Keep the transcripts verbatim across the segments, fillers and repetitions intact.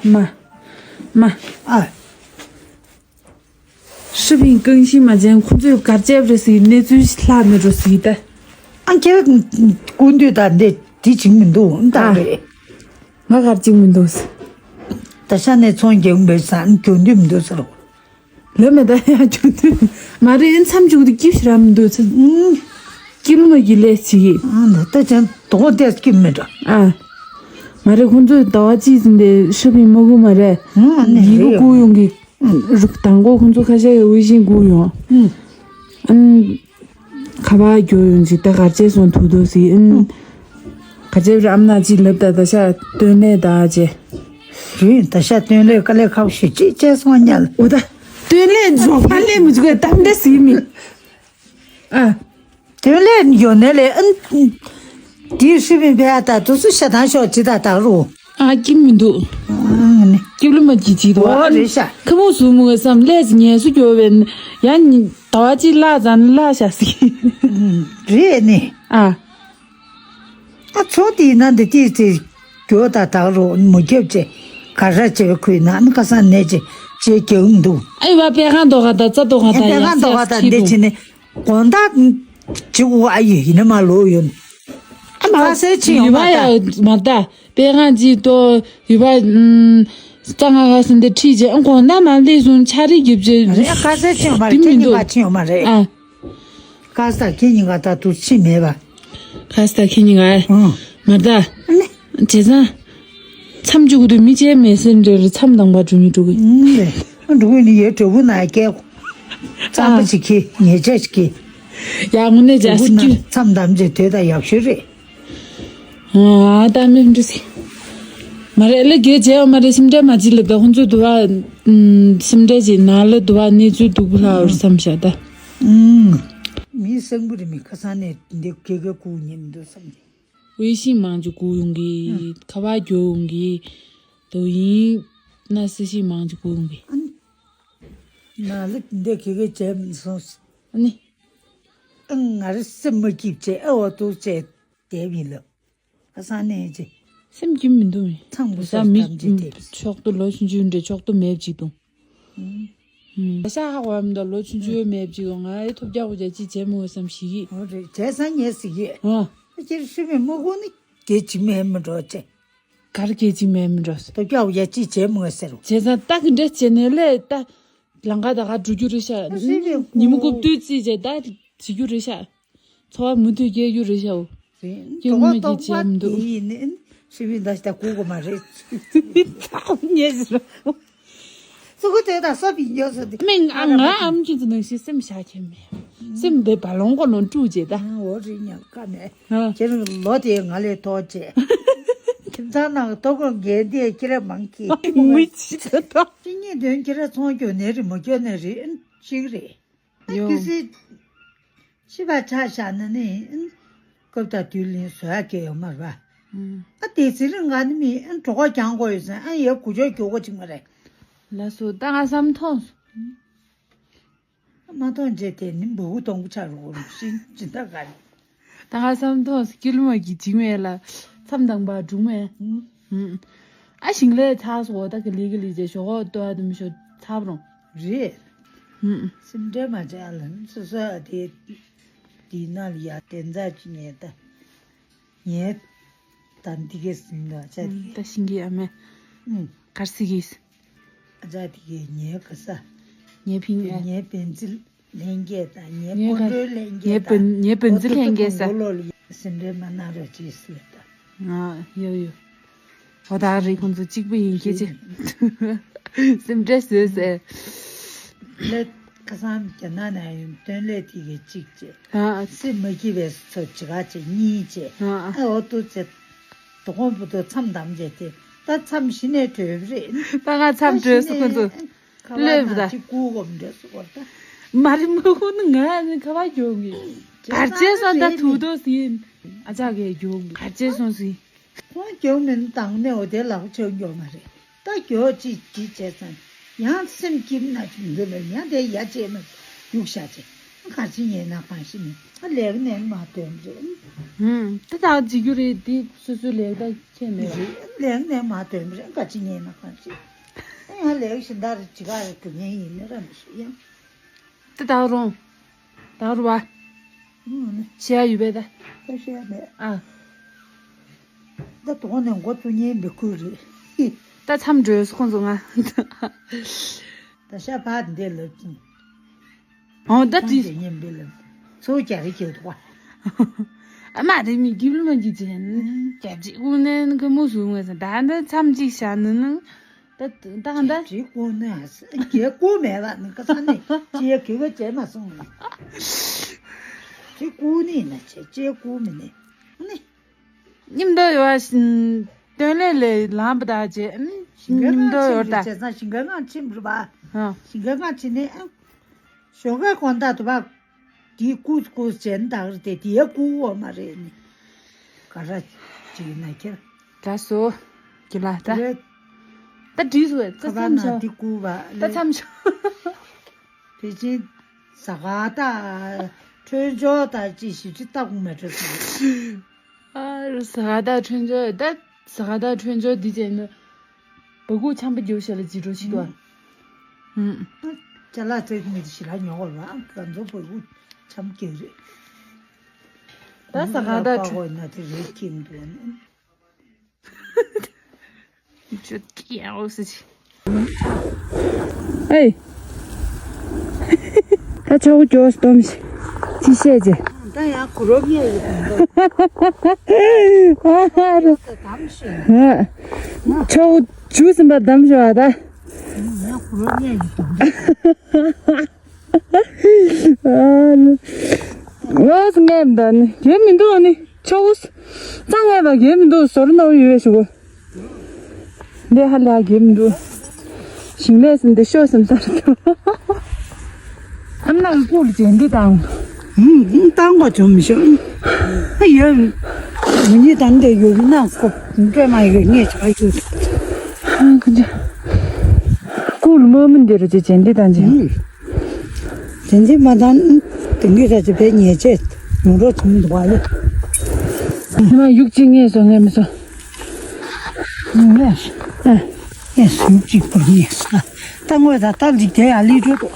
མ། མ། ཨ། ཧྲི་ཕིན་རྐང་བཞིན་མ་བྱན་ཁོ་ཚོས་གར་བྱས་རེད་ཟེར་གནས་ཚུལ་ལྷག་མེད་འགྲོ་ཟེར་ད། ཨ་ཁྱེད་སྐུ་མདུན་དང་འདི་དེ་བྱིང་མི་འདུག་ཨ། ད་རེད། ང་གར་བྱིང་མི་འདུག་ད་ཤ་ནས་ཚོང་རྒྱག་འབོད་ས་གྱོང་དུས་མི་འདུག་ཟེར་རོ། ལོས་མེད་ད་ཡ་ཁྱོད་དུས་མ་རེད། མཚམས་འཇུག་དུས་སྐྱིབས་རམ་འདུག་ཚེ། སྐྱིབས་མ་གི་ལས་བྱེད་ཀྱི། ཨ་ད་ཅང་དོགས་ཏེ་སྐྱིབས་མེད་འགྲོ། ཨ། མ་རེད། ཁོང་ཚོས་ཟླ་བ་གཅིག་ཙམ་དེ་ཧྲི་ཕིན་མ་གུ་མ་རེད། ཨ་ནི་ཡིན་གུ་རེད། གུ་ཡོང་གི། རུ་དང་གོ་ཁོང་ཚོ་ཁ་ཤས་ཀྱི་འོས་ཤིང་གུ་ཡོང་། ཨ། ཁ་བ་རྒྱོ་ཡོང་ཅིག་ད་གར་ཆས་སོང་ཐུག་དུ་སི་ཨིན། གར་ཆས་ར་ཨམ་ན་ཅིག་ལབ་ད་ད་ཤ་སྟོན་ལས་ད་ཅེ། རུས་ད་ཤ་སྟོན་ལས་དཀའ་ལས་ཁག་ཤོས་ཅིག་ཅེས་སོང་ཉལ། འོ་ད། སྟོན་ལས་འཇོག་ཕ་ལས་མི་འཇུག་གི་གཏམ་འདྲ་སི་མི། ཨ། སྟོན་ལས་ཡོད་ནས་ལས་ཨིན། དེའི་ཧྲི་མི་བས་ད་དུ་སུ་ཤ་ཐང་ཤོག་ཅི་ད་དག་རུ། ཨ་སྐྱིད་མི་འདུག་ཨ་ནི། སྐྱིད་ལུ་མ་ཅི་ཅི་དུ་ཨ། འོ་རེད་ཤ། ཁ་མོ་སུ་མོ་བསམ་ལས་ཉལ་སུ་གྱོ་བས་ཡང་ཉི་ཟླ་བ་ཅི་ལ་ཙང་ལ་ཤ་སི། རེད་ནི། ཨ། ཨ་ཚོ་དེ་ན་འདི་ཏི་ཏི་གྱོ་ད་དག་རུ་མུ་རྒྱབ་ཅེ་ག་ར་ཅེ་བའི་ཁུལ་ན་ཨ་ནི་ཁ་སང་ནས་ཅེ་ཅེ་གྱོ་འདུག་ཨ་ཡི་བ་པད་ཁང་དོ་ག་ད་ཙ་དོ་ག་ད་ཡ་ཡང་དོ་ག་ད་འདི་ཅི་ནི། དགོང་དག་ཅིག་འུ་ཨ་ཡི་ཡིན་ན་མ་ལོ་ཡོད། ཨ་མ་ཁ་སའི་ཆི་ཡོད་ཡོད་མ་པ་ད། ཡ་མ་ད་པད་ཁང་ཅིག་ཏོ་ཡོད་པ། ཙ་ང་ག་སོང་དེ་ཁྲིད་ཅེ་ཨ་དགོང་དག་མ་ལས་སོང་ཆ་རིག་རྒྱབ་ཅེ། རེད་ཁ་སའི་ཆི་ཡོད་མ་རེད། ཁྱེད་གཉིས་ཀ་ཆི་ཡོད་མ་རེད། ཨ། ཁ་སའི་ཁྱེད་གཉིས་ཀ་ད་དུ་ཆི་མེད་པ། ཁ་སའི་ཁྱེད་གཉིས་ཀ་ཨ། མ་ད། ཨ་ནི། བྱས་ཙང་། མཚམས་འཇུག་ཏུ་མི་ཆེ་མེད་སེམས་འདྲེ་རུ་མཚམས་དང་པ་འགྲོ་མི་འགྲོ་གི། ཨུམ་རེད། འགྲོ་གི་ནི་ཡོད་གྲོ་བུ་ན་སྐད། གཙང་པོ་ཞིག་གི་ཉེ་ཆ་ཞིག་གི། ཡ་དངོས་གནས་ཇ་གྲོ་བུ་སི་ན་ཀྱུ། མཚམས་དམ་བྱེད་དོད་ད་ཡག་ཤོས་རེད། ཨ་ད་མི་འགྲོ་སི། མ་རེད་ལེ་གེ་བྱས་ཡོད་མ་རེད། སེམས་ཁྲལ་མ་བྱེད་ལབ་ད་ཁོང་ཚོ་དུ་བ། སེམས་ཁྲལ་བྱེད་ན་ལ་དུ་བ་གནས་ཚུལ་སྡུག་པོ་ལྷག་བར་བསམ་བཞག་ད། ཨུམ། མི་སེང་བུ་རེད་མི་ཁ་སང་ནས་འདི་གེ་གེ་ཁུག་ཉེ་མི་འདུག་བསམ་གྱི། ཝེ་ཤིང་མང་ཅིག་སྒུག་ཡོང་གི། ཁ་པར་རྒྱོབ་ཡོང་གི། དོ་ཡིན་ན་སི་ཤིང་མང་ཅིག་སྒུག་ཡོང་གི། ཨ་ནི། ན་ལི་འདི་གི་གི་བྱས་མི་སོང་། ཨ་ནི། ཨ་ང་རི་སེམས་མ་སྐྱིད་བྱས་ཨ་འོ་ཏོ་བྱས་བསྡད་མི་ལབ། ཁ་སང་ནས་ཅི། སེམས་སྐྱིད་མི་འདུག་མི། ཚང་མ་ད་སོ་མི་གཏམ་བྱས་བསྡད། ཕྱོགས་ཏོ་ལོ་ཆུང་ཆུང་འདྲ་ཕྱོགས་ཏོ་མེབ་ཅིག་འདུག་ད་ཤ་ཧ་གོ་བ་མི་འདུག་ལོ་ཆུང་ཆུང་མེད་ཅིག་ང་ཨེ་ཐོབ་རྒྱག་གོ་རྒྱ་ཅི་བྱེད་མོ་བསམ་ཞིག་གི། འོ་རེད་བྱས་ས་ངས་ཟིག་གི། ཨ། ཨ་ཁྱེད་ཧྲི་མེད་མོ་གོ་ནི་སྐད་ཅིག་མེད་མི་འགྲོ་ཅེ། གར་སྐད་ཅིག་མེད་མི་འགྲོ་ཟེར། ཐོབ་རྒྱག་གོ་རྒྱ་ཅི་བྱེད་མོ་ཟེར་རོ། བྱས་ཙང་ཏག་གི་འདྲ་བྱས་ནས་ལས་ད་ལང་ཀ་ད་ག་འགྲོ་རྒྱུ་རེད་ཤག་ཨ་ཧྲི་མེད་ཉིན་མོ་གོ་བཏུས་རྩིས་བྱས་ད་བྱེད་རྒྱུ་རེད་ཤག་འཚོ་བ་མུ་མཐུད་སྐྱེལ་རྒྱུ་རེད་ཤག་འོ། རེད། སྐྱེལ་དོ་མ་ག་ཐོག་སྐྱེལ་པ་བྱས་མི་འདུག་དེ་ཡིན་ནི་ཧྲི་བི་འདྲ་ཞིག་ད་གོ་གོ་མ་རེད། ད་ཉེ་ཟེར། སུ་གུ་དེ་ད་ས་བི་ཉོ་ས་དེ། མིང་ཨ་ང་ཨམ་ཅི་ཙི་ནང་ཞིག་སེམས་ཤ་ཁྱེར་མེད། སེམས་བེ་བ་ལོང་གོ་ལོང་དཀྲུག་བྱེད་ད། ཨ་འོ་རེད་ཉག་ཀ་མེད། ཨ། ཁྱེད་རང་ལོ་དེ་ང་ལས་ཐོག་བྱས། ཁྱིམ་ཚང་ནང་ལྟོ་གོས་འགལ་དེ་ཁྱེད་རང་མང་གི། མི་ཅི་ད་ད། ཅི་ཉིད་དོན་ཁྱེད་རང་ཚོང་སྐྱོ་ནས་རེད་མ་སྐྱོ་ནས་རེད་ཅིག་རེད། ཨ་ཡོ། ཀི་སི། ཤི་བ་ཆ་བཞག་ན་ནི། སྐབས་དང་དུས་ལ་བཟོ་ཡག་གི་ཡོད་མ་རེད་པ། ཨ་དེ་ཚེ་རིང་ག་ནི་མི་ཨ་གྲོད་ཁོག་གྱང་གོ་ཡོད་ཟེར་ཨ་ཡའི་གུ་ཅོ་རྒྱུག་གོ་ཅིག་མ་རེད། ལ་སོ་ད་ང་བསམ་མཐོང་སོང་། མ་མཐོང་རྗེས་དེ་ནི་འབུ་གུ་སྟོང་གུ་ཆགས་རུ་གོ་རུ་ཤིན་ཅི་ད་ག་རེད། ད་ང་བསམ་མཐོང་སོང་། སྐྱིད་ལུ་མ་གི་འཇིགས་མེད་ལ་མཚམས་དང་པ་སྒྲུང་མེད། ཨ་ཞིང་ལས་ཚགས་སོ་ད་གི་ལི་གི་ལི་ཅེ་ཞོག་ལྟོ་ཨ་དུ་མི་ཤོ་ཚབ་རུང་། རེད། ཨུམ། སེམས་ཁྲལ་མ་བྱ་ལ་སོ་སོ་ཨ་དེ་དེའི་ནང་ལ་ཡ་དེ་འཛག་ཅི་ཉེ་ད་ཉེ་ད་འདི་གས་ཟིན་ལ་ཆ་དེ་ད་ཤིང་གི་ཨ་མེ། ཨུམ། གར་སི་གིས། ཨ་ཅག་དེ་གས་ཉེ་ག་ས། ཉེ་ཕིང་ཨེ། ཉེ་བན་ཚི་ལྷན་རྒྱས་དང་ཉེ་ཉེ་ཀོན་ཀྲོའི་ལྷན་རྒྱས་ཉེ་བན་དང་ཉེ་བན་ཚི་ལྷན་རྒྱས་ས། མགོ་ལོག་ལ་སེམས་ཁྲལ་མ་གནང་རོགས་བྱེད་ཟེར་ད། ཨ་ཡོ་ཡོ། ཨོ་ད་རེད་ཁོང་ཚོ་གཅིག་པུ་ཡིན་སྐད་ཆ། སེམས་ཁྲལ་བཟོས་ཟེར། ལས་ཁ་སང་རྒྱ་ནག་ནས་ཡོང་སྟོན་ལས་དེ་གའི་གཅིག་བྱས། ཨ། སེམས་མ་སྐྱིད་པའི་ཚོ་བྱེད་ག་བྱས་གཉིས་བྱས། ཨ། ཨ་འོ་ཏོ་བྱས། དོ་དགོང་བུ་དོ་མཚམས་བསྡམས་བྱས་ཏེ་ད་མཚམས་གཞི་ནས་གྲོལ་བ་རེད། ད་ང་མཚམས་གྲོལ་སོང་ཁོང་ཚོ། ལོས་བུ་ད། ཁ་བ་ན་ཅི་ཀུ་གོམ་འདྲ་སོ་བར་ད། མ་རི་མ་ཧུ་ནི་ང་ནི་ཁ་བ་གྱོང་གི། གར་ཆེ་སོང་ད་ཐུག་དོ་ཟིན། ཨ་ཅག་གི་གྱོང་གི་གར་ཆེ་སོང་ཟིན། ཁོང་གྱོང་མིན་དང་ནས་འོ་དེ་ལག་ཆོག་གྱོང་མ་རེད། ད་གྱོང་ཅི་ཅི་བྱས་ཙང་ཡང་སེམས་སྐྱིད་ན་ཅུང་འདི་ལ་ཡང་དེ་ཡ་བྱས་ན་རྒྱུགས་བཞག་ཅིག་ག་ཅི་ཉན་ན་གང་ཤེས་ནི། ཨ་ལས་ཀ་ནས་མ་ཐོན་རེད། ཧུམ། དེ་དག་བྱེད་རྒྱུ་རེད། དེ་སོ་སོའི་ལས་ཀ་ཁྱད་མེད་རེད། ལས་ཀ་ནས་མ་ཐོན་རེད། ག་ཅི་ཉན་ན་གང་ཤེས། ཨ་ཡང་ལས་ཀ་གཞན་དག་རེ་བྱེད་ག་རེ་དགོས་ངེས་ཡིན་ནི་ར་མི་ཤེས་ཡང་། དེ་དག་རུང་། དག་རུ་བ། ཨུམ། ཤེས་ཡ་ཡོད་པས་ད། ད་ཤེས་ཡ་མེད། ཨ། ད་དོགས་ནས་མགོ་བཙུགས་ཉན་མི་ཁུལ་རེད། ད་མཚམས་འགྲོས་ཁོང་ཚོ་ང་། ད་ཤ་བག་འདི་ལབ་ཅིང་། ཨོ་ད་དྲིས། ཉན་པའི་ལབ། ཚོ་རྒྱ་རི་ཁྱེར་འདུག་བ། ཨ་མ་རེ་མི་རྒྱུད་ལ་མ་གྱིས་ཅན། རྒྱ་ཅིག་དབུ་ནས་ཀི་མོ་བཟུང་བས་ད་ད་མཚམས་གཅིག་བཞག་ནི་ནང་། ད་ད་ད། དེ་ཀུན་ནས་ཨ་སེ་རྒྱལ་ཀུན་མེད་པ་ནི་ཀ་ས་ནས་ཅེས་གི་བ་བྱས་མ་སོང་། དེ་ཀུན་ནི་ན་ཆེ་ཅེས་ཀུན་མི་ནི་ནི། ཉིམ་དོ་ཡོ་ཨ་སྟོན་ལས་ལས་ལངས་པ་ད་བྱས་ཉིམ་དོ་ཡོ་ད། བྱས་ཙང་ཞིང་ཁ་ངང་ཕྱིན་རུ་བ། ཨ། ཞིང་ཁ་ངང་ཕྱིན་ནས་ཨ། ཞོགས་ཀའི་དགོང་དག་ཏུ་བ། དེའི་ཀུས་ཀུས་བྱས་ནི་དག་རེད་དེ་དེའི་ཀུ་འོ་མ་རེད་ནི། ག་ར་ཅིག་ན་ཁྱེར། ད་སོ། གི་ལ་ད། རེད། ད་འགྲིག་སོ་ད་ཁ་པར་མཚམས་ནང་ཤོག་དེ་ཀུ་བ་ད་ལེ། མཚམས་ཤོག་དེ་ཕྱིན་ཟ་ག་ད་ཁྲོན་ཆོག་ད་ཅི་ཞིག་ཅི་ལྟ་དགོས་མེད་འགྲོ་ཟེར། ཨ་རུ་ཟ་ག་ད་ཁྲོན་ཆོག་ད་ཟ་ག་ད་ཁྲོན་ཆོག་འདི་བྱས་ནི། བ་གུག་ཆམ་པ་རྒྱུ་ཞེས་ལ་ཇི་འགྲོ་ཞིག་ཏུ། ཧུམ། ཅ་ལག་རྩེད་མི་དེ་ཞི་ལ་ཉོ་བར་བ་ཨང་ག་ཚོ་བ་གུག་ཆམ་སྐྱེ་རེད། ད་ཟ་ག་ད་ཁྲོན་ཆོག་ན་དེ་རེད་ཁྱིམ་དུ་ནི། ཅོ་ཀི་ཡང་འོ་སི་ཆི། ཨེ། ད་ཆོག་གོ་ཅོས་སྟོམ་ཞིག་ཅི་བཤད་ཅེ། ད་ཡང་གུ་རོ་ངས་ཡོད་དམ་ཨ་རུ། ད་དམ་ཤེས། ཨ། ཆོག་གོ་ཇུས་ཟིན་པར་དམ་ཤོག་ཨ་ད། ཡང་གུ་རོ་ངས་ཡོད་དམ། ཨ་ནི། ངོས་ངས་འདའ་ནི་གལ་མི་འདུག་ཨ་ནི་ཆོག་གོ། རྩ་ངས་པ་གལ་མི་འདུག་ཟོར་ནོར་ཡོད་ཞུ་གོ། འདི་ཧ་ལས་གལ་མི་འདུག་ཞིང་ལས་སུ་འདི་ཤོག་སེམས་ས་རེད་དོ། ཨ་མ་ལགས་ཀྱི་སྐུ་ལ་བྱས་འདི་དང་། ཨུམ་ཨུམ་བཏང་དགོས་བྱུང་མི་ཤོག་ཨ་ཡོད། མི་ཉིད་དང་འདི་ཡོད་ན་ཁོ་འདྲ་མ་ཡོད་ངས་བྱ་ཡོད། ཨ་ཁོ་འདྲ། སྐུ་ལ་མ་མི་འདི་རུ་བྱས་བྱས་འདི་དང་བྱས། ཨུམ། དེ་འདི་མ་དང་དེ་ངས་ར་ཅི་བས་ཉེས་ཆད་ཡོང་འགྲོ་ཚུམ་འདུག་བ་ལེ། ཉི་མ་ཡུག་གཅིག་ངས་སོ་ངས་མི་སོ། ངས་ཨ། ངས་སུ་གཅིག་པུར་ངས་སོ། ད་ངོས་ད་ད་ལི་དེ་ཡ་ལི་འགྲོ་འདུག་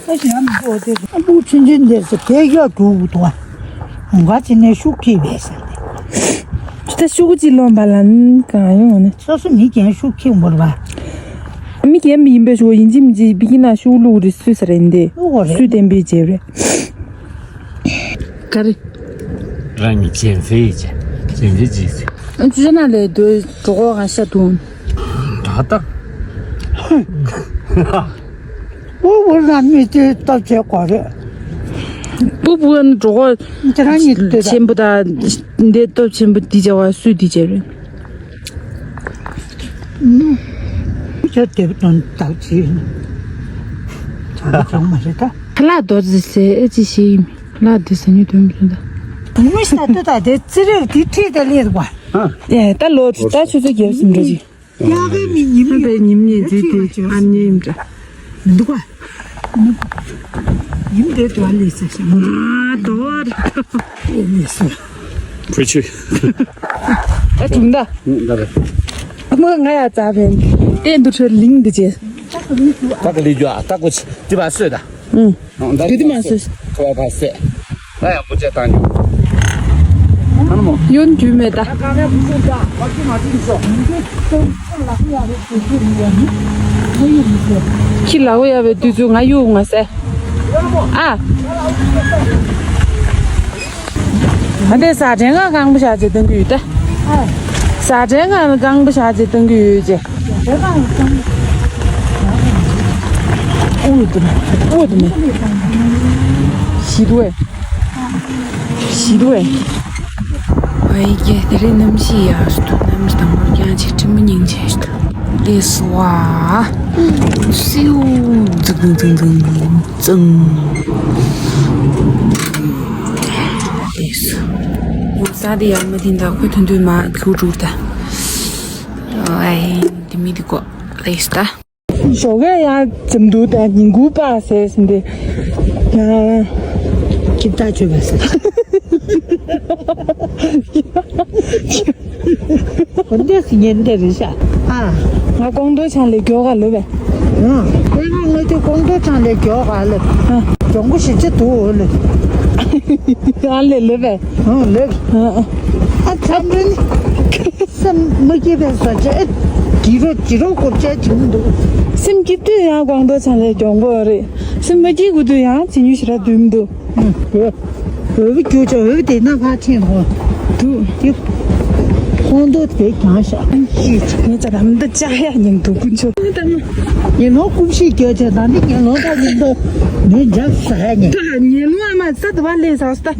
ད་ཞི་ཡ་མི་འགྲོ་དེ་ཨ་བུ་ཆུན་ཆུན་འདིར་སོ་དེ་ཡ་འགྲོ་འདུག་བ། ང་ཅི་ནས་ཤུགས་ཀྱིས་བས་ཟེར་ཏེ། ད་ཤུགས་ཀྱིས་ལོན་པ་ལ་ནི་གང་ཡོང་ནི། སོ་སོ་མི་རྒན་ཤུགས་ཀྱིས་འབོར་བ། མི་རྒན་མི་ཡིན་པའི་ཤུགས་ཡིན་གཅིག་མིན་གཅིག་པི་ཀི་ན་ཤུགས་བླུག་རེ་སུས་ཟེར་ཡིན་ཏེ། བླུག་རེད། སུས་བསྟན་པའི་རྗེས་རེད། ག་རེ། རང་གི་ཇེན་ཧྥེ་ཡི་ཇེན་ཧྥེ་ཇི་ཟེར། ཅུ་ཅ་ན་ལས་དོ་གྲོགས་གོ་གང་ཤ་དུང་། ད་ད། པུ་པུ་རང་མི་དེ་སྟོབས་ཆེ་གོ་རེད། པུ་པུ་ཨན་གྲོགས་ཁྱེད་རང་ཉིད་ལྟོས་དང་། ཆེན་པོ་དང་འདི་སྟོབས་ཆེན་པོ་འདི་བྱ་བ་སུས་འདི་བྱས་རེད། ཁྱོད་དེབ་དོན་དག་ཅི་ཡིན། བྱང་མ་རེད་ད། ཁ་ལག་རྡོ་རྗེ་ཟེར་ཨེ་ཅི་ཞེས་ཡིན། ཁ་ལག་འདི་ཟ་ཉུ་དོན་མི་སོང་ད། དུང་མི་ས་ཏུ་ད་དེ་ཙི་རེར་དེ་ཁྲིད་དེ་ལེར་བ། ཨེ་ད་ལོ་ད་ཆུ་ཚོད་བརྒྱད་ཙམ་འགྲོ་ཅིག་ཡག་གི་མི་ཉིམ་ཨ་བའི་ཉིམ་ཉེ་ཙི་ཏི་ཨ་ཉེ་ཡིན་འདྲ། མི་འདུག་ག་ཉིམ་དེ་དུ་ཨ་ལེ་ས་ཞིག་ཨ་དོ་ར། ཨེ་ལེ་ས། བུ་ཆུ། ཨ་ཅུང་ད། ད་རེད། ཨ་མ་ང་ཡ་ཙ་བན། ཏན་དུ་ཁྲོད་ལིང་དུ་ཅེ། ད་ག་ལི་རྒྱུ་ཨ་ད་གོ་ཆི་དི་བ་སོས་ད། ཨུང་། དེ་དེ་མ་ཟེར། ཁ་བ་ཕ་སེ། ད་ཡང་པོ་ཅེ་བཏང་རྒྱུ། ཨ་ནི་མོ། ཡོན་རྒྱུས་མེད་ད། ཁྱི་ལ་འོ་ཡ་བའི་དུས་ཚོད་ང་གཡུག་ང་ཟེར། ཨ། ཨ་དེ་ཟ་འདྲེ་ང་རྐང་པ་བཞག་ཅེས་གཏོང་གི་ཡོད་ད། ཟ་འདྲེ་ང་རྐང་པ་བཞག་ཅེས་གཏོང་གི་ཡོད་ཅེས། ཨུ་དུ་མེ། ཨུ་དུ་མེ། ཞི་དུ་ཨེ། ཞི་དུ་ཨེ། ཨའི་ཀྱེ་དེ་རིང་གནམ་གཤིས་ཡག་སུ་འདུག་གནམ་གཤིས་དང་པོར་ཀྱང་ཆེ་ཁྲི་མོ་སྙིང་རྗེ་ཞིག་འདུག་ལས་སུ་བ། སིའུ། ཙང་ཙང་ཙང་ཙང་། ལས་སུ། ཡོང་ས་དེ་ཡག་མ་དེ་འདྲ་ཁོ་ཐུང་ཐུང་མ་ཁུ་དྲུག་ད། ཨའི་དེ་མི་དེ་གོ་ལས་སུ་ད། ཞོགས་ཀས་ཡང་འཛེམ་འདུག་ད་ཉིན་གུང་པ་ཟེར་ཟིན་ཏེ། ཡང་། ཁྱིམ་ཐག་ཆོད་པ་ཟེར། འོ་འདི་སི་ཉན་འདི་རེད་ཤག་ཨ། ང་ཀོང་རྡོ་ཆང་ལས་མགྱོགས་ག་ལོས་པས། ཨ། དེ་རིང་ང་ཚོ་ཀོང་རྡོ་ཆང་ལས་མགྱོགས་ག་ལོས། ཨ། གྱོང་པོ་ཞེ་ཆེ་འདུག་འོ་ལོས། ཨ་ལས་ལོས་པས། ཨ་ལོས། ཨ་ཨ། ཨ་ཚང་མ་ནི། སེམས་མ་སྐྱིད་པའི་བཟོ་བྱ་ཨེ། དྲི་རོ་དྲི་རོ་སྐོར་བྱས་བྱུང་འདུག་སེམས་སྐྱིད་དུས་ཡང་ཀོང་རྡོ་ཆང་ལས་མགྱོགས་པོ་རེད། སེམས་མ་སྐྱིད་དགོས་དུས་ཡང་བྱེད་ཉུལ་ཞེ་དྲག་འདུག་མི་འདུག་འོ། འོ་བུ་རྒྱུ་ཅོ་འོ་བུ་དེ་ན་ཕ་ཆེན་ཧོ། དུ། དེ། ཁོང་དུ་དེ་གང་ཤ། ངས་ཅག་དམ་འདི་ཅག་ཡ་ཉིན་དུ་ཀུན་ཆོ། ཉིན་ལོ་ཀུ་ཤི་རྒྱུ་ཅོ་དམ་འདི་ཉིན་ལོ་ད་ཉིན་དུ་མི་འཇབ་ས་ཡ་ཉིན། ཉིན་ལོ་ཨ་མ་ས་དུ་བ་ལས་ས་སྟ།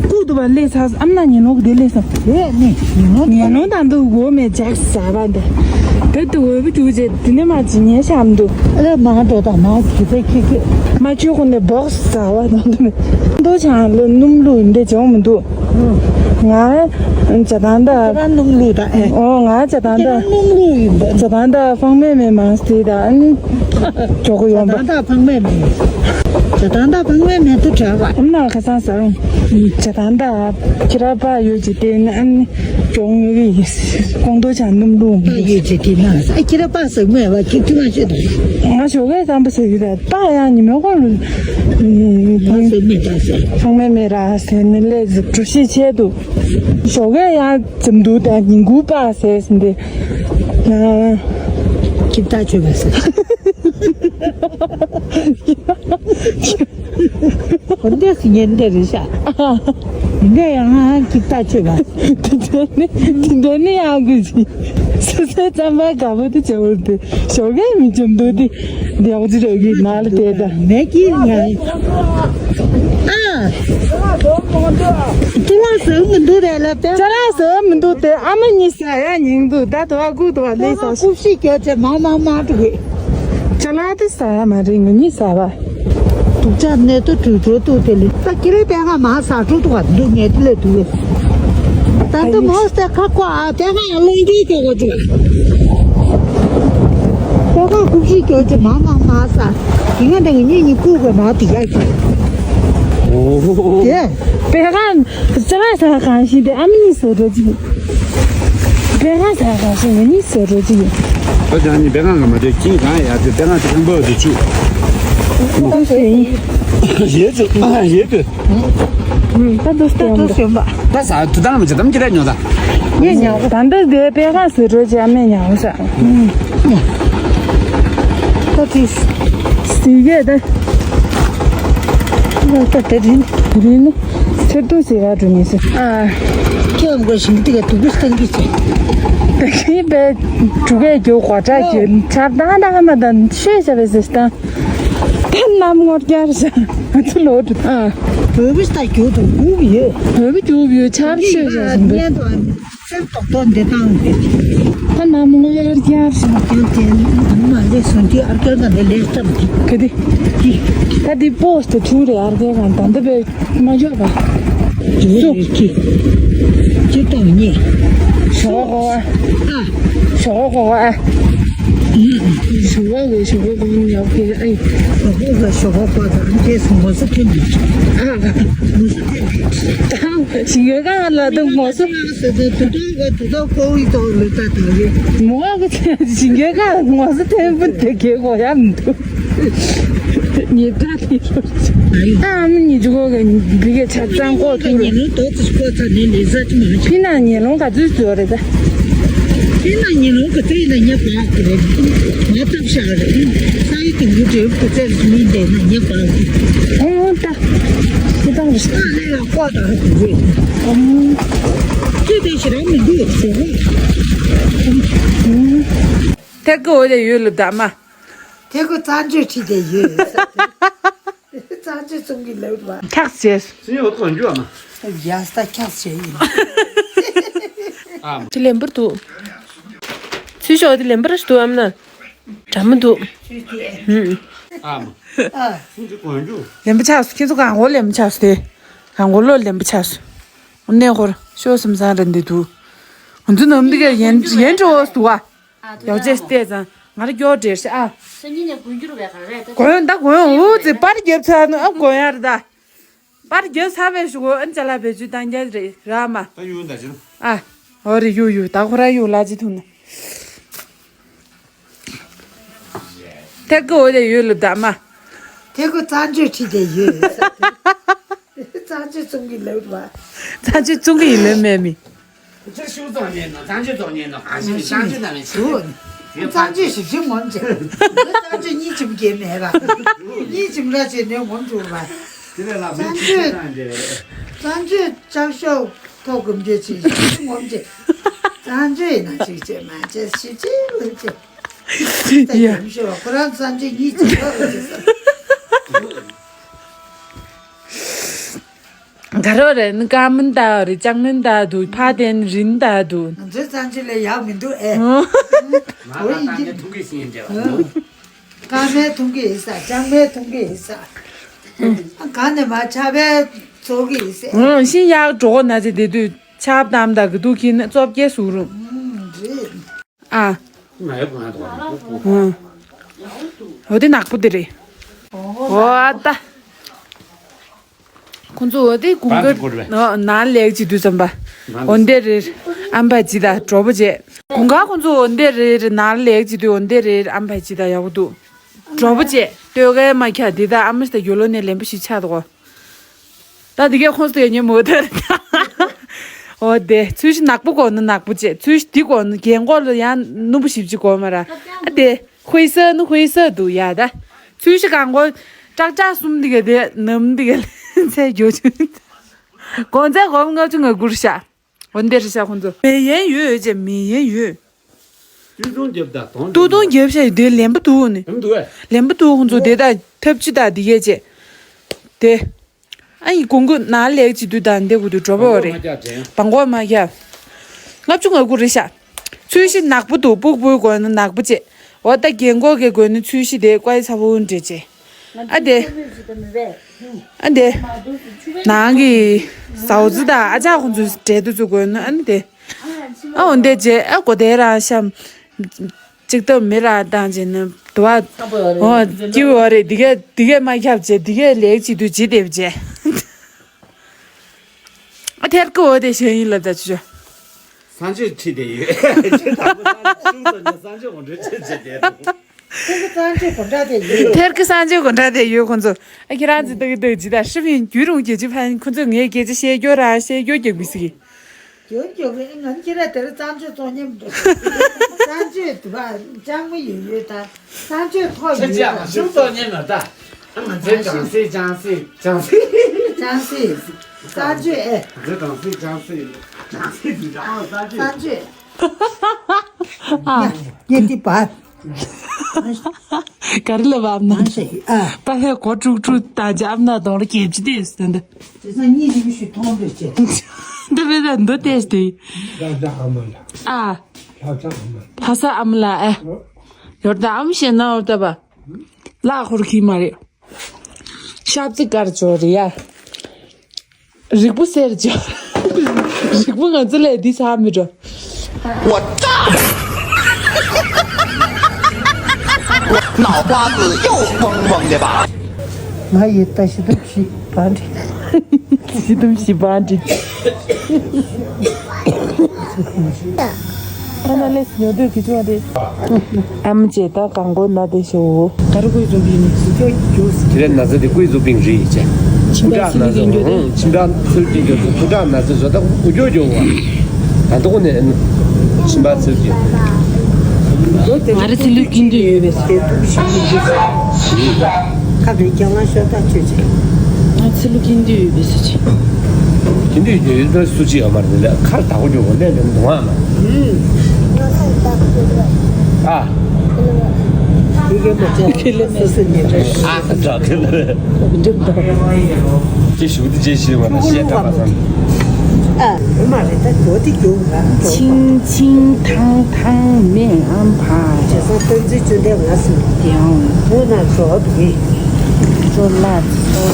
ཀུ་དུ་བ་ལས་ས་ཨམ་ན་ཉིན་ལོ་གི་དེ་ལས་ས། དེ་ནི་ཉིན་ལོ་ཉིན་ལོ་དང་དུ་འོ་མེ་ཇག་ས་བ་འདི། དེ་དུ་འོ་བུ་རྒྱུ་ཅེ་དེ་ནས་མ་ཇི་ཉེ་ཤམ་དུ། ཨ་ལེ་མང་དོ་དང་མང་གི་ཚེ་ཁི་ཁི། མ་ཆོས་ཁོ་ནས་སྦོག་ཟ་བ་དང་དུ་མེད། འདུ་ཆང་ལ་སྣུམ་བླུགས་འདི་བྱུང་མི་འདུག་ང་ཇ་དང་ད། ཁྱེད་རང་སྣུམ་བླུགས་དང་ཨེ། ཨོ་ང་ཇ་དང་ད། ཁྱེད་རང་སྣུམ་བླུགས་ཡིན་པ། ཇ་དང་ད་ཕང་མེད་མེད་མང་སྟེ་ད་ཨ་ནི། ཇོ་གོ་ཡོང་པ། ཇ་དང་ད་ཕང་མེད་མེད། ཇ་དང་ད་ཕང་མེད་མེད་དུ་གྲགས་པ། ཨ་ན་ཁ་སང་ཟ་རུང་། ཇ་དང་ད་ཁྱེད་རང་པ་ཡོད་ཅི་སྟེ་ཨ་ནི། ཇོང་ཡོད་ཀྱི་ཀོང་རྡོ་ཆང་སྣུམ་བླུགས་ཡོད་ཅི་དེ་ན་ཨ་ཁྱེད་རང་པ་ཟ་མེད་བ་ཁྱེད་ཐུ་མ་ཤེས་དང་། ང་ཞོགས་ཀས་རྩམ་པ་ཟ་གི་རེད་ད་ཡང་ཉི་མ་གོང་ལ། ཕང་མེད་མེད་ད་ཟ། ཕང་མེད་མེད་ར་ཟེར་ནི་ལས་འགྲོ་ཤེས་ཆེད་དུ། ཞོགས་ཀས་ཡང་འཛེམ་འདུག་ད་ཉིན་གུང་པ་ཟེར་ཟིན་ཏེ། ཡང་། ཁྱིམ་ཐག་ཆོད་པ་ཟེར། འོ་འདི་སི་ཉན་འདི་རེད་ཤག་འདི་ཡང་ཁྱིམ་ཐག་ཆོད་པ། དེ་འདྲ་ནི་དེ་འདྲ་ནི་ཡང་དགོས་ཅི། སོ་སོའི་རྩམ་པ་དགའ་པོ་དེ་བྱ་བར་དེ་ཞོགས་ཀས་མི་འཛེམ་འདུག་དེ། འདི་འོ་ཅི་རེད་གི་ན་ལ་དེ་ད། མེད་ཀི་ང་། ཨ། ཅ་ལག་བཟོ་མི་འདུག་རེད་ལ་དེ། ཅ་ལག་བཟོ་མི་འདུག་དེ་ཨ་མ་གཉིས་ཟ་ཡ་ཉིན་འདུག་ད་དོ་ཨ་ཀུ་དོ་ཨ་ལེ་ཟ། ཀུ་ཤི་སྐྱོ་ཆེ་མ་མ་མ་འགྲོ་གི། ཅ་ལག་དེ་ཟ་ཡ་མ་རེད་ང་གཉིས་ཟ་བ། དུག་ཅག་ནད་དུ་དུག་དྲོ་དུ་དེ་ལེ། ད་ཁྱེད་རེ་པད་ང་མ་ཟ་དྲོ་དུ་བ་འདུག་ངས་དེ་ལས་དུག་ལེ། ད་འདི་མོ་སྟེ་ཁ་ཁོ་ཨ་པད་ང་ལོང་དུ་སྐྱོ་གོ་ཅུ། པད་ང་ཀུ་ཤི་སྐྱོ་ཅུ་མ་མ་མ་ཟ། དེ་ང་འདི་ངས་གཉིས་གཉིས་ཀུ་གོ་མ་དེ་ཡ་ཅུ། དེ། པད་ང་ཅ་ལག་ཟ་གང་ཤི་དེ་ཨ་མ་གཉིས་ཟ་དྲོ་ཅི། པད་ང་ཟ་གང་ཤི་ང་གཉིས་ཟ་དྲོ་ཅི། ད་ཅང་ནི་པད་ང་ག་མ་དེ་ཅིང་གང་ཡ་དེ་པད་ང་དེ་ཁང་པ་དེ་ཆུ། ཡེ་དུ་ཡེ་དུ། ད་དུ་སྟེ་ཡོང་ད། ད་ས་དུ་དང་མི་ཅི་དམ་ཅི་རེ་ཉོ་ད། ངས་ཉོ། ད་འདི་དེ་པད་ང་ཟ་དྲོ་ཅི་ཨ་མས་ཉོ་ས། ད་དེ། སི་གེ་ད། ད་དེ་རིན་རིན་ནི་ཚེ་ཏུ་ཟེར་བ་འགྲོ་ངེས་སི། ཨ། ཁྱེད་འགོ་ཞིང་དེ་ག་དུག་གི་སྟེང་གི་ཚེ། ད་ཁྱེད་པའི་གྲུ་གས་རྒྱུ་གོ་ཏྲ་རྒྱུ་ཆར་དང་དང་མ་དང་ཤོད་བྱ་བའི་སི་སྟངས། ད་ནམ་ངོར་རྒྱར་བྱ་ང་ཚོ་ལོ་དུ་ཨ། བོད་བི་ས་རྒྱུ་དུ་འགུག་ཡོད། བོད་བི་རྒྱུ་ཡོད་ཆར་ཤོད་བྱ་བཟུང་གི། སེམས་ཏོག་ཏོ་འདི་དང་འདི། ཁ་ནམ་ལོ་ཡར་རྒྱབ་ཞིག་ཀྱང་དེ་ནི་མ་ལས་སོང་དུས་ཨར་ཀར་ག་འདི་ལས་སྟབས་ཀྱི། ག་དེ། ཀྱི། ད་འདི་པོ་སྟེ་ཐུག་རེད་ཨར་ཀར་ག་ད་འདི་བས་མ་འཇོག་པ། ཀྱི། ཀྱི་ཀྱི་ཀྱི་སྟོང་ཉེ། ཞོག་གོ་བ། ཨ། ཞོག་གོ་བ་ཨ། ཞོག་གོ་གི་ཞོག་གོ་གོ་ཉོག་གི་ཨ། ཞོག་གོ་གི་ཞོག་གོ་གོ་དང་དེ་སོང་གོ་སུ་ཐུན་ནི། ཨ། ཞིང་ཡོད་ག་ལ་དུ་མོ་སུ། དུ་དོ་གོ་དུ་དོ་གོ་ཡི་དོ་ལུ་ད་དོ་གི། མོ་གི་ཞིང་ཡོད་ག་མོ་སུ་ཐེན་པུ་དེ་གེ་གོ་ཡ་མི་འདུག་ཉེ་ད་དེ་ཨ་མི་ཉི་ཅུ་གོ་གི་འདི་གེ་ཆ་ཚང་གོ་ཐུ་ཉི་ལུ་དོ་ཙི་གོ་ཚ་ནི་ལེ་ཟ་ཅི་མ་ཕི་ན་ཉེ་ལོང་ག་ཚུལ་ཚོད་རེད་ད། ཕི་ན་ཉེ་ལོང་ག་ཚུལ་ན་ཉེ་པ་གི་རེད། མ་ཐབས་ཤ་རེད། ས་ཡི་དུ་ཡུ་དེ་བུ་ཚེ་རིག་མིན་དེ་ན་ཉེ་པ་གི། ཨོ་ད། ཁྱེད་དང་རེད། ཨ་ལས་ལ་ཀོ་ད་རེད། ཨམ། ཁྱེད་དེ་ཞེ་རང་མི་འདུག་ཟེར་རེད། ཨམ། ཐད་ཀི་འོ་ལེ་ཡོད་ལུ་ད་མ། ཐད་ཀི་རྩ་འཇོ་ཁྲིད་དེ་ཡོད། རྩ་འཇོ་ཙུང་གི་ལེ་བ། ཁྱག་བྱས། སེ་ཡོད་གང་འཇོ་མ། ཡ་ས་ཁྱག་བྱས་ཡིན། ཨ་མ། ཁྱི་ལེན་པར་འདུག་ཚུལ་ཤོག་དེ་ལེན་པར་འདུག་ཨམ་ན། དྲ་མ་འདུག་ཨ་མ། ཨ། ལེན་པ་ཆགས་སུ་ཁྱེད་ཚོ་གང་གོ་ལེན་པ་ཆགས་སུ་དེ། གང་གོ་ལོ་ལེན་པ་ཆགས་སུ། གནས་སྐོར་ཤོ་སམ་སང་རེད་འདི་འདུག་ང་ཚོ་ནམ་འདི་ག་ཡན་ཡན་འགྲོ་འོ་སུ་བ། ཡོག་ཅེས་བལྟས་ཙང་ ང་ར་སྐྱོར་བྲེལ་ཤག་ཨ། སང་ཉིན་ནས་གོན་རྒྱུ་རེད་པས་ག་རེ་རེད་ད། གོན་ད་གོན་འུ་ཙི་པར་རྒྱབ་ཚར་ནོ་ཨ་གོན་ཡར་ད། པར་རྒྱབ་ཚར་བའི་ཞུ་གོ་ཨ་ཅ་ལག་བེད་སྤྱོད་བཏང་རྒྱ་རེད་ར་མ། ད་ཡུ་ད་ཅི། ཨ། འོ་རེད་ཡུ་ཡུ་ད་ཁོ་ར་ཡུ་ལ་ཅི་ཐུང་ན། ཐེ་གོ་འོ་དེ་ཡུ་ལུ་ད་མ། ཐེ་གོ་རྩ་འཇོས་ཁྲིད་དེ་ཡུ། རྩ་འཇོས་བཙོང་གི་ལབ་ར། རྩ་འཇོས་བཙོང་གི་ཡིན་ལབ་མེད་མི། ཁྱོད་ཤུགས་རྫོགས་ཉན་ནོ་རྩ་འཇོས་རྫོགས་ཉན་ནོ་གང་ཞིག་རྩ་འཇོས་ན་མེད་ཞུ། རྩ་འཇོས་ཞིབ་ཅིང་ངོམ་བྱེད། རྩ་འཇོས་གཉིད་ཅིམ་སྐྱེ་མེད་པ། གཉིད་ཅིམ་ར་བྱེད་ནས་ངོམ་བྱུང་བ། དེ་ལས་ལ་མེད་ཅིག་བཏང་རྒྱལ། རྩ་འཇོས་ལྕགས་ཤོག་ཐོག་གུམ་རྒྱལ་ཆེ་ཞིབ་ཅིང་ངོམ་བྱེད། རྩ་འཇོས་ཡིན་ན་ཅིག་བྱེད་མ་བྱེད་ཞིབ་ཅིང་ལུག་བྱེད། ད་ཡ་ཡུམ་ཤོར་བ་ཁོ་རང་རྩ་འཇོས་གཉིད་ཅིམ་ར་བྱེད་ས། ག་རེ་རེད་ནི་ཀ་མིན་ད་རེད་ཅང་མིན་ད་དུ་ཕ་དེན་རིན་ད་དུ། ང་ཚོའི་རྩ་འཇོས་ལས་ཡག་མི་འདུག་ཨེ། ང་ད་ལྟ་ངས་ཐུག་གི་ཤིང་འདྲ་བ། ཀ་མའི་ཐུག་གི་ཡིན་ས་ཅང་མའི་ཐུག་གི་ཡིན་ས། ག་ནས་མ་ཆ་བའི་ཚོགས་ཀྱི་ཡིན་ས། ཨང་ཤིང་ཡག་གྲོགས་ན་ཚེ་དེ་དུས་ཆབ་དམ་ད་གི་དུ་ཁྱི་ནི་བཙོབ་སྐྱེ་སུ་རུང་། ཨ། ང་ཡོད་ང་དོ། འོ་དེ་ནག་པོ་དེ་རེད། འོ་ཨ་ད། ཁོང་ཚོ་འོ་དེ་དགུན་ཁ་ནང་ལེགས་ཅི་དུས་ཙམ་པ། འོ་འདི་རེད། ཨམ་པ་ཅི་ད་གྲོ་པོ་བྱས། དགུན་ཁ་ཁོང་ཚོ་འོ་འདི་རེད་ནང་ལེགས་ཅི་དུས་འོ་འདི་རེད་ཨམ་པ་ཅི་ད་ཡག་པོ་འདུག་གྲོ་པོ་བྱས་ལྟོས་གས་མ་ཁྱ་འདི་ད་ཨ་མ་ཞིག་ད་ཡོ་ལོ་ནས་ལེན་པ་ཞིག་ཆགས་འདུག་ད་འདི་གས་ཁོང་ཚོ་ཡོད་ཉེ་མོ་ད་རེད་ད། འོ་དེ་ཚུལ་ཤི་ནག་པོ་གོ་ནི་ནག་པོ་བྱས་ཚུལ་ཤི་འདི་གོ་ནི་རྒན་གོག་ལ་ཡང་ནུ་བོ་ཞིབ་ཅི་གོ་མ་ར་ཨ་དེ། ཧུའི་ས་ནི་ཧུའི་ས་འདུག་ཡ་ད། ཚུལ་ཤི་གང་གོ། ཀྲག་ཀྲག་གསུམ་འདི་ག་དེ་ནམ་འདི་ག་ཚད་རྒྱོ་ཆུ། གོང་ཚད་སྒོར་ལྔ་བཅུ་ང་དགུ་རེད་ཤག་འོ་འདི་རེད་ཤག་ཁོང་ཚོ། མེ་ཡན་ཡོད་ཅེ་མེ་ཡན་ཡོད། ཏུ་ཏུང་རྒྱབ་ད་དོང་ཏུ་ཏུང་རྒྱབ་ཤག་དེ་ལེན་པ་འདུག་ནི། ལེན་པ་འདུག་ལེན་པ་འདུག་ཁོང་ཚོ་དེ་ད་ཐབས་ཅི་ད་འདི་གས་ཅེ། དེ། ཨ་ཡི་གོང་གུ་ན་ལེགས་ཅི་དུས་ད་འདི་གུ་དུ་གྲོ་པོ་རེད། བང་གོ་མ་ཁྱབ། ལྔ་བཅུ་ང་དགུ་རེད་ཤག་ཚུལ་ཤི་ནག་པོ་འདུག་སྤུག་སྤུག་དགོས་ན་ནག་པོ་བྱེད། འོ་ད་རྒན་གོག་གི་དགོས་ན་ཚུལ་ཤི་དེ་ཀོའི་ཚ་བོ་འདྲེ་བྱེད། ཨ་དེ། ཨ་དེ། ནང་གི་ཟའོ་ཙི་དང་ཨ་ཅག་ཁོང་ཚོའི་འབྲས་དུ་ཚུ་དགོས་ན་ཨ་ནི་དེ། ཨ་འོ་འདི་བྱེད་ཨ་གོ་དེ་རང་ཤམ། གཅིག་ཏུ་མི་ར་བཏང་བྱས་ན་དུ་བ། འོ་སྐྱིད་བོ་རེད་འདི་གས་འདི་གས་མ་ཁྱབ་བྱས་འདི་གས་ལེགས་ཅི་དུས་ཇི་དེབ་བྱས། ཨ་ཐེར་ཀི་འོ་དེ་ཤེས་ཡིན་ལབ་ད་ཆུ་ཆུ། སང་ཆོས་ཁྲིད་དེ་ཡོད། ཆུ་དང་པོ་སང་ཆོས་ཤུགས་ཙམ་ནས་སང་ཆོས་འོང་འདྲེ་ཆེ་ཆེ་དེ་རུ། ཐེར་ཀི་སང་ཆོས་གོ་འདྲ་དེ་ཡོད། ཐེར་ཀི་སང་ཆོས་གོ་འདྲ་དེ་ཡོད་ཁོང་ཚོ། ཨ་ཁྱེད་རང་ཚོ་ཏག་ཏག་ཇི་ལྟར་ཧྲིབ་ཡིན་རྒྱུ་རུང་རྒྱལ་སྤྱི་ཕན་ཁོང་ཚོ་ངའི་སྐད་ཆ་བཤད་རྒྱུ་རང་བཤད་རྒྱུ་རྒྱག་མི་སྲིད། རྒྱུ་རྒྱུ་གི་ང་ཁྱེད་རང་དེར་གཙང་ཆོས་གཙོ་ཉམས་འགྲོ། གཙང་ཆོས་དུ་བ་ལྕང་མ་ཡོད་ཡོད་ད། གཙང་ཆོས་ཐོག་ཁྱེད་ཡོད་ཅག་ད། ང་ཤུགས་གཙོ་ཉམས་མ་ད། ང་ཚོའི་ཀྲང་སེ་ཀྲང་སེ་ཀྲང་སེ། ཀྲང་སེ། གཙང་ཆོས་ཨེ། ང་ཚོའི་ཀྲང་སེ་ཀྲང་སེ་ཀྲང་སེ་དུ་ཀྲང་གཙང་ཆོས། ཨ། ཡེ་ཏི་པ། ག་རེ་ལབ་ཨམ་ན། ཨ་ཤེ་ཨ། པ་ཧེ་གོ་དཀྲུག་དཀྲུག་ད་ཅི་ཨམ་ན་གདོང་ལ་སྐྱེབ་ཅི་དེ་ཟེར་འདི། དེ་ས་གཉིས་ནི་མི་ཤི་མཐོང་འདོད་ཅེ། འདི་བས་ད་འདི་ཏེས་ཏེ། ལྷ་ས་ཨ་མ་ལ། ཨ། ལྷ་ས་ཨ་མ་ལ། ལྷ་ས་ཨ་མ་ལ་ཨེ། ཡོར་ད་ཨམ་ཤེ་ན་ཡོར་ད་པ། ལ་ཁོར་ཁི་མ་རེད། ཤབ་ཙི་དཀར་ཅོ་རེད་ཡ། རིག་པོ་སེར་ཅོ། རིག་པོ་ང་ཚོ་ལས་འདི་ས་མི་འགྲོ། 我炸了！我脑瓜子又嗡嗡的吧？ ང་ཡི་ད་ཤི་དུམ་ཤི་བ་འདྲི། ཤི་དུམ་ཤི་བ་འདྲི། ཨ་ན་ལེས་ཉོ་དུས་ཀྱི་ཆུང་བ་དེ། ཨམ་ཅེ་ད་གང་གོ་ན་དེ་ཤོ། ད་རུ་ཀུའི་ཛུ་པིང་ནི་སུ་ཁྱོ་རྒྱུ། དེ་རེད་ན་ཚ་དེ་ཀུའི་ཛུ་པིང་རེད་ཅེ། ཆིམ་ཕྲག་ན་ཚ་ཧུང་ཆིམ་ཕྲག་ཚུར་གྱི་རྒྱུ་ཚུ་ཁུ་ཁྲག་ན་ཚ་བཟོ་ད་ཀུ་ཀྱོ་ཀྱོ་བ། ད་དུ་ནས་ཆིམ་པ་ཚིལ་གྱི། ང་རེ་ཚིལ་ལུས་ཀྱིན་དུ་ཡོད་པའི་ཟེར་དུ་ཞིག་ཡིན་གྱི། ཁ་བའི་རྒྱ་ང་ཤོ་ད་ཆོས་ཆེ། ང་ཚིལ་ལུས་ཀྱིན་དུ་ཡོད་པའི་སུ་ཆེ། ཀྱིན་དུ་ཡོད་པའི་སུ་ཆེ་ཡོད་མ་རེད་ལ་ཁར་དག་པོ་ཡོད་པ་ལས་ལས་འདུག་ཨ་མ། ཨ། ཁེ་ལེ་མེ་སུ་ཉེ་རེ། ཨ་འདྲ་ཁེ་ལེ། འགྲིམ་དང་། ཅི་ཞུ་དེ་ཅི་ཞུ་བ་ན་ཤེས་ཐབས་པ་སང་། ཨ། མ་རེད་ད་གོ་དེ་རྒྱུ་ང་ཆིང་ཆིང་ཐང་ཐང་མེ་ཨམ་ཕ། ཇེ་སང་ཏོན་ཙི་ཅུན་ཏེ་ང་སི་དེའང་བུ་ན་ཇོ་བི། ཇོ་ལ་ཚོ་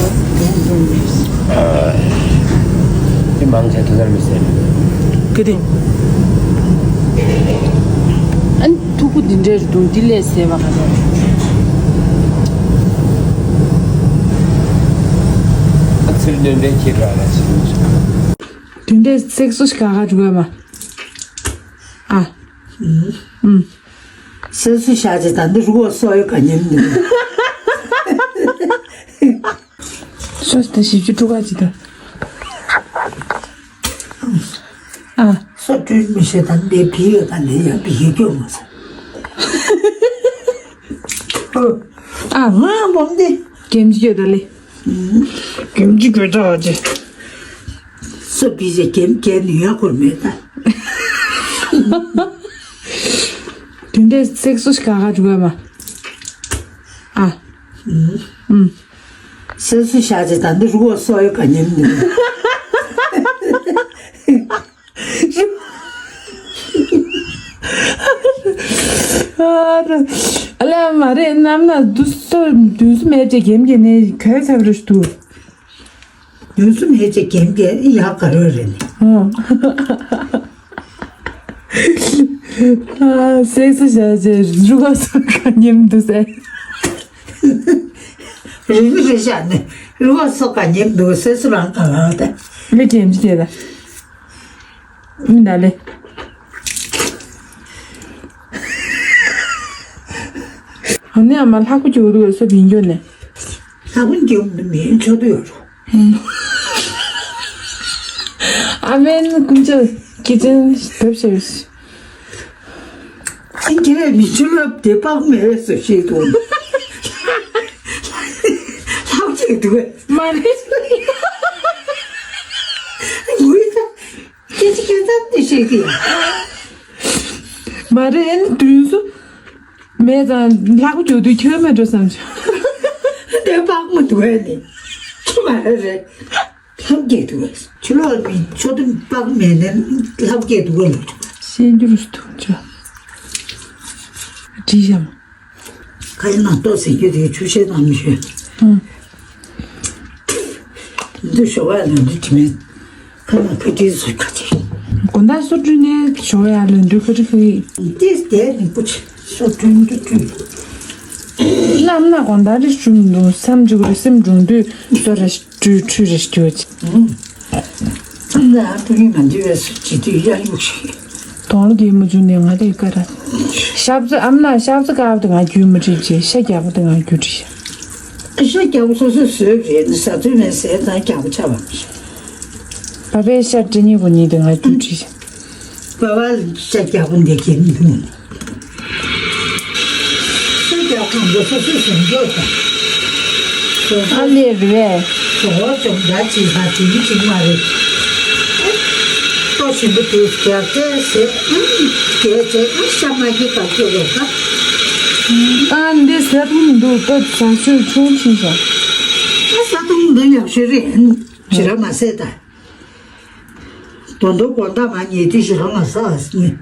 དེ་མང་ཆེ་དུ་ནར་མི་སེ། གི་དེ། ཨན་ཐུ་གུ་ འདི་འདྲའི་རི་དུང་འདི་ལས་ཟད་པ་ག་རེ། ཨ་ཚིར་འདོན་འདྲའི་ཁྱེད་རང་ལ་ཞིག་དེ་འདྲའི་སེག་སུ་ཞིག་ག་ག་འགྲོ་གི་མ། ཨ། ཨུམ། སེག་སུ་ཤ་ཅེ་ད་འདི་རུ་གོ་སོ་ཡོད་ག་ཉིན་འདི། སོ་ཞིག་ད་བཞི་བཅུ་དྲུག་ག་ཅིག་ད། ཨ། སོ་བཀྲུས་མི་ཤེས་དང་འདི་བི་ཡོད་དང་འདི་ཡང་བི་ཡོད་སྐྱོ་མ་ཟ། ཨ། ང་བོམ་འདི། གེམ་ཅི་ཡོད་ད་ལེ། གེམ་ཅི་གོས་ད་ཅེ། སོ་བི་ཟེ་གེམ་གེ་ནི་ཡ་ཁོར་མེད་ད། དེ་འདྲའི་སེག་སུ་ཞིག་ག་ག་འགྲོ་གི་མ། ཨ། ཨུམ། སེག་སུ་ཤ་ཅེ་ད་འདི་རུ་གོ་སོ་ཡོད་ག་ཉིན་འདི། ཨ་ལ་མ་རེད་རྣམ་ན་དུ་སོ་དུ་སུ་མེད་ཅེ་གེམ་གེ་ནས་གོས་ཚབ་རུ་ཞུ། དུ་སུ་མེད་ཅེ་གེམ་གེ་ཡག་ག་རོ་རེད་ནི། ཨ་སེག་སུ་ཤ་ཅེ་རུ་གོ་སོ་ག་ཉིན་འདུག་ཟེར། རིག་རིག་བཞག་ནས་རུ་བ་སོགས་ག་ཉེར་འདུག་སེ་སུ་རང་ག་ལ་དེ། མི་དྲན་ཅི་དེ་ལ། མི་ན་ལེ། ཨ་ནི་ཨ་མ་ལྷག་པོ་རྒྱུག་འདུག་སོ་བིན་རྒྱུ་ནས། ལྷག་པོ་རྒྱུག་འདུག་མིན་ཆོག་ཏུ་ཡོད་རུ། ཨ་མེན་ཀུན་ཅོ་ཀི་ཅན་བབས་ཤེས། ཨ་ཁྱེད་རས་མི་ཆུ་ལབ་དེ་དཔག་མེད་སུ་ཤེས་དོན། ལྷག་ཅིག་འདུག་གས། མ་རེད། ངུས་ད། སྐད་ཆ་སྐད་ཙམ་དེ་ཤེས་ཀྱི། མ་རེད་ཨ་ནི་དུས་སུ། མེད་ཙང་ལྷག་པོ་རྒྱུག་དུས་ཁྱོད་མེད་འགྲོ་བསམ་བྱུང་། དེ་དཔག་མ་འདུག་གས་ནི། ཆུ་མ་རེད་རེད། ལྷམ་རྒྱས་འདུག་གས། ཆུ་ལོག་མི་ཆོ་དུ་དཔག་མེད་ནས་ལྷམ་རྒྱས་འདུག་གས་ལ། ཤེས་རྒྱུ་རུ་སུ་ཐུག་ཅོ། བྲིས་ཤམ། ཁ་ཡིན་ན་ལྟོ་ཟེར་རྒྱུ་དེ་ཆུ་ཤེལ་དང་མི་ཤེས། ཨང་། འདི་ཞོ་བ་ལ་འདི་དྲི་མེད། ཁ་ན་ཁ་དྲིས་སུ་ཁ་ཅིག་དགོང་དག་སོ་བཀྲུས་ནས་ཞོ་ཡ་ལ་འདུག་ཁ་ཅིག་ཁ་ཡིན། དེ་དེ་ནི་ཀུ་ཅི་སོ་བཀྲུས་འདུག་བཀྲུས། ལམ་ན་དགོང་དག་རེ་བཅུམ་འདུག་བསམ་བྱུང་བའི་སེམས་འགྲོ་འདུག་སོ་རེ་བཀྲུས་བཀྲུས་རེ་སྐྱོ་ཅིག་ཨང་། ཨང་། ཨ་ཕ་གི་ང་འདི་བས་སུ་ཅི་དུས་ཡ་ཡུག་ཤིག་དོང་ལ་དེ་མ་བྱུང་ནས་ང་དེ་ཀ་ར། ཤབ་ཙེ་ཨམ་ན་ཤབ་ཙེ་དཀར་པོ་དེ་ང་རྒྱུས་མ་བྲིས་བྱས་ཤ་རྒྱག་པོ་དེ་ང་རྒྱུ་བྲིས། ཤ་རྒྱག་པོ་སོ་སོ་བཟོས་རེད་ནི་ཟ་ཚོད་མེད་ཟས་དང་རྒྱག་པོ་ཆ་བ་མ་ཤེས། པ་ཕའི་ཤ་སྤྲི་ཉིད་པོ་ཉིད་དེ་ང་རྒྱུ་བྲིས། པ་ཕ་ལ་ཤ་རྒྱག་པོ་འདི་གས་མི་འདུག་ཤ་རྒྱག་གང་པོ་སོ་སོ་བཟོས་འཇོག་དང་། ཨ་ལས་རེད། ཟོ་བོ་ཅོག་འདྲ་ཅིག་ཧ་དེ་གི་ཅིག་མ་རེད། ལྟོ་ཞིམ་པོ་དེ་རྒྱག་ཚད་ཟེར་ཨང་། རྒྱལ་ཚད་ཨང་ཤ་མ་གི་ག་ཚོད་རོགས་ད། ཨ་འདི་ཟ་ཐུབ་མི་འདུག་ལྟོ་ཟ་ཆུ་ཆུང་ཕྱིན་ཤག་ཨ་ཟ་ཐུབ་མི་འདུག་ཡག་ཤོས་རེད། ཞེ་དྲག་མ་ཟས་ད། དོན་དུ་དགོང་དག་མ་ཉལ་དུས་ཞེ་དྲག་མ་ཟ་ཨ་ཟིན།